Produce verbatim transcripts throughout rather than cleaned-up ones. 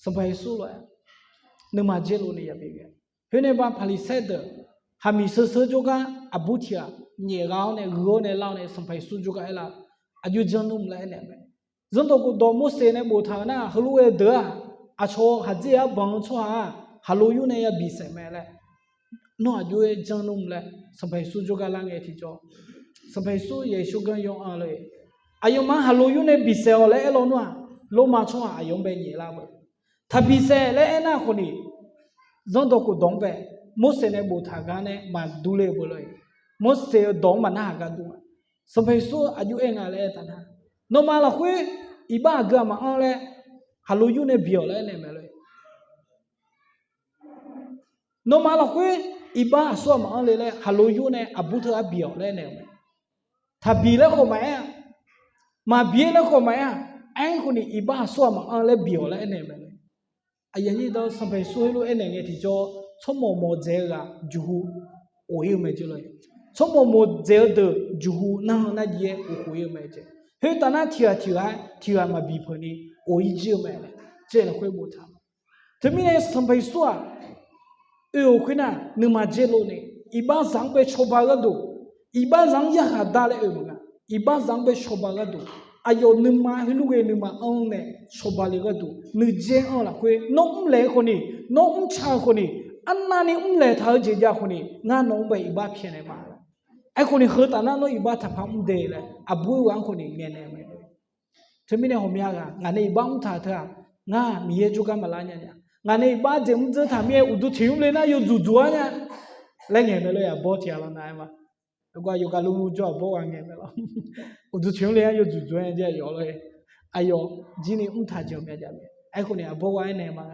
Sanqpaq Yeqsur lof-aer nuima dzer lov ni yabi ghae. Khoernae ba Paqliqsaer deuq, haqmiq sheu sheu jawrgar aqbur tiq ghaq nyaef ghaq-awr nae ghoe-awr nae lar-awr nae Sanqpaq Yeqsur jawrgar aer lar-eu, aqjox janr nmr laer aernaeq mae. Zanrdawq khofdawq Morseq nae boftaq-eu nar, heulof-aer deuq-aq, aqcawq khaqdzer-aer banq-eu tsawrhaq-aq, khaqlo yur nae yabi saef mae laer. Nawr aqjox-aer janr nmr laer Sanqpaq Yeqsur jawrgar lar ngae tiqjawr, Sanqpaq Yeqsur yaeqsur ganr yaw-anr lor-eq. Aqyawfmaf-anr khaqlo yur nae bi saef-awq laer aer lawnmr-aq, lorma tsawrhaq aqyawf-anr bae nyaef lar beu. Taqbi saef laer aernar khawf ni, zanrdawq khofdawq-anr bae, Morseq nae boftaq gar nae maqdur le-eu beu lor-eq. Morseq-euq dawq-anr maqnarhaq gar dur-a. Sanqpaq Yeqsur aqjox aer nga laer aertaq nar, nawmaf lafkhoer iqbax aqgeu-aq maqanr laer, khaqlo yur nae bi-awq laer aernaeq mae lor-eq. Nawmaf lafkhoer iqbax aqsur-aq maqanr le laer khaqlo yur nae aqbur teu-aq bi-awq laer aernaeq-eu mae. Taqbi laer khawf maqaer-a, maqbi laer khawf maqaer-a, aerkhawf ni iqbax aqsur-aq maqanr laer bi-awq laer aernaeq mae lor-eq. Aqyuif aqnyir deuq, Sanqpaq Yeqsur heulof aernaeq ngae tiqjawr, tsawrmawq mawqdzaeq-eu ghaq juqhu of-ir-eu mae jeq lor-eq. Tsawrmawq mawqdzaeq-eu deuq juqhu narhaq narjif-aer of khof-ir-eu mae jeq. Khoertav nar tiq ghaq tiq ghaq-aer tiq ghaq maqbi peuq ni of-ir jir-eu mae laer, jeq lafkhoer boftaq-eu. Teumirnae Sanqpaq Yeqsur-aq, oe-euq khoernar nuima dzer lov ni, iqbaxzaq-anr bae cawba-eu gharduq, iqbaxzaq-anr yarkhaq dar laer oe maqnga. Iqbaxzaq-anr bae cawba-eu gharduq, aqyawf nuima heulof ghae nuima anr nae cawba le gharduq, nuidzaer anr-eu lafkhoer nawr mrlaeq-eu khawf ni, nawr mrca-eu khawf ni, arnavni mrlaeq taq-eu jeq jav khawf ni, ngar nawq-anr bae iqbax pyaeqnaeq ma. Aerkhawf ni heu taf nar nawr iqbax taqpaq mr de laer aqbur-eu ghaq-anr khawf ni ngaeqnaeq mae. Teumirnae ghawqmya ghaq ngaq nae iqbax mr taq teu-aq, ngar Miqyaer jawrgar maqlar nya nya. Ngaq nae iqbax jeq mr dzeur taq mir-aer uqduq tiq mr le nar yawduq duq-ar nya laer ngaeq mae lor-eq. Aqbawr tiq ghaq lawnav-aer ma. Aqgawr aqyawf gaqluvluv jawr aqbawr ghaq ngaeq mae lor. Uqduq tiq mr le-anr yawduq duq-aer jaev yawf lor-eq. Aqyawf jir ni mr taq jeq-eu myav jav mae. Aerkhawf ni aqbawr ghaq aernaeq ma.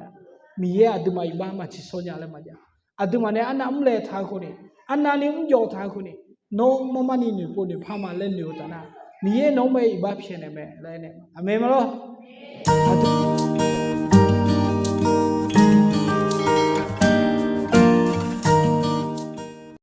Miqyaer aqduimaf iqbax maqtsiqshawr nya laer maqjav. Aqduimaf nae arnav mrlaeq taq-eu khawf ni, arnavni mrjawv taq-eu khawf ni, nawr marmarni noeqpov noeqpar ma laer noeq-eu taf nar, Miqyaer nawq-anr bae iqbax pyaeqnaeq mae laer aernaeq ma. Aqmeq ma lor.